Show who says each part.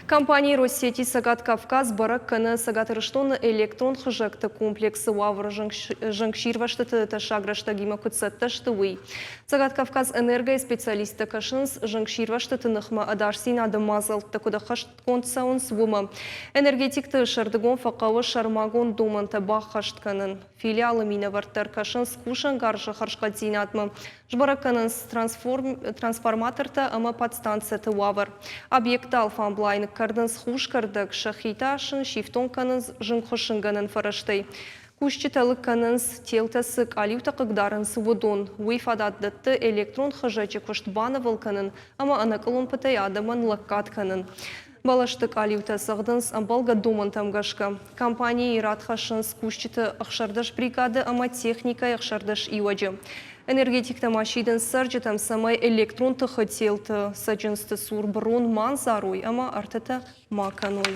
Speaker 1: Компани Россети Цӕгат Кавказ бӕрӕг кӕны Цӕгат Ирыстоны электрон хызӕгты комплексы уавӕр зынгсирвӕзтыты тӕссаг рӕстӕгимӕ куыд цӕттӕ сты, уый. Цӕгат Кавказ энергойы специалисттӕ кӕсынц, зынгсирвӕзтыты ныхмӕ ӕдасдзинады мадзӕлттӕ куыд ӕххӕстгонд цӕуынц, уымӕ. Энергетикты сӕрдыгон фӕхъӕуы сӕрмагонд домӕнтӕ баххӕст кӕнын. Филиалы минӕвӕрттӕ ӕркӕсынц кусӕнгарзы хӕрзхъӕддзинадмӕ, сбӕрӕг кӕнынц трансформатортӕ ӕмӕ подстанцӕты уавӕр. Объектты алфамблай ныккӕрдынц хус кӕрдӕг, сӕхи та сын сифтонг кӕнынц зынгхуыссынгӕнӕн фӕрӕзтӕй. Кусджытӕ лыг кӕнынц, телтӕ цы къалиутӕ хъыгдарынц, уыдон. Уый фадат дӕтты электрон хызӕджы куыст банывыл кӕнын ӕмӕ ӕнӕкъуылымпытӕй адӕмӕн лӕггад кӕнын. Бӕлӕсты къалиутӕ цӕгъдынц ӕмбӕлгӕ домӕнтӕм гӕсгӕ. Компанийы рад хӕссынц кусджыты 16 бригады ӕмӕ техникӕйы 16 иуӕджы. Энергетиктӕ ма сидынц цӕрджытӕм, цӕмӕй электрон тыхы телты цӕджындзты цур бырон ма ӕндзарой ӕмӕ ӕртытӕ ма кӕной.